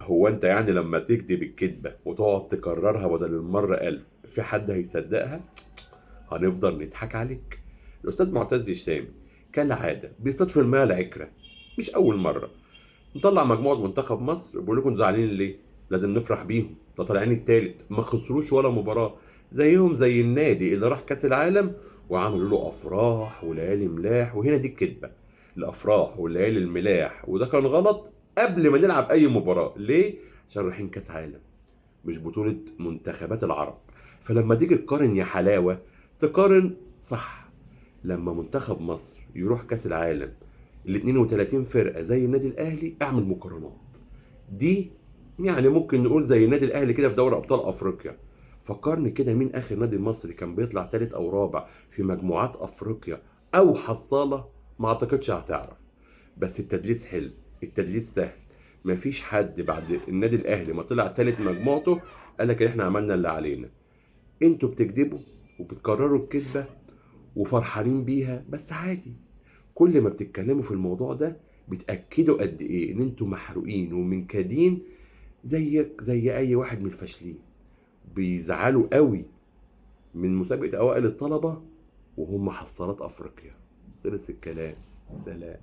هو انت يعني لما تكذب الكذبة وتقعد تكررها بدل المرة 1000 في حد هيصدقها؟ هنفضل نضحك عليك. الاستاذ معتز الشامي كالعادة بيصطاد في المياه العكره، مش اول مرة. نطلع مجموعة منتخب مصر بيقول لكم زعلانين ليه؟ لازم نفرح بيهم، ده طالعين التالت، ما خسروش ولا مباراة، زيهم زي النادي اللي راح كاس العالم وعملوا له افراح وليالي ملاح. وهنا دي الكذبة، الافراح والليالي الملاح، وده كان غلط قبل ما نلعب اي مباراة. ليه؟ عشان رايحين كاس عالم مش بطوله منتخبات العرب. فلما تيجي تقارن يا حلاوة تقارن صح. لما منتخب مصر يروح كاس العالم ال 32 فرقه زي النادي الاهلي، اعمل مقارنات دي، يعني ممكن نقول زي النادي الاهلي كده في دوري ابطال افريقيا. فكرني كده، مين اخر نادي مصري كان بيطلع ثالث او رابع في مجموعات افريقيا او حصاله؟ ما اعتقدش هتعرف. بس التدليس حلو، التدليس سهل. مفيش حد بعد النادي الاهلي ما طلع ثالث مجموعته قال لك ان احنا عملنا اللي علينا. انتوا بتكذبوا وبتكرروا الكذبة وفرحانين بيها، بس عادي. كل ما بتتكلموا في الموضوع ده بتأكدوا قد ايه ان انتوا محروقين ومنكدين، زيك زي اي واحد من الفاشلين. بيزعلوا قوي من مسابقة اوائل الطلبة وهم حصالات افريقيا. خلص الكلام، سلام.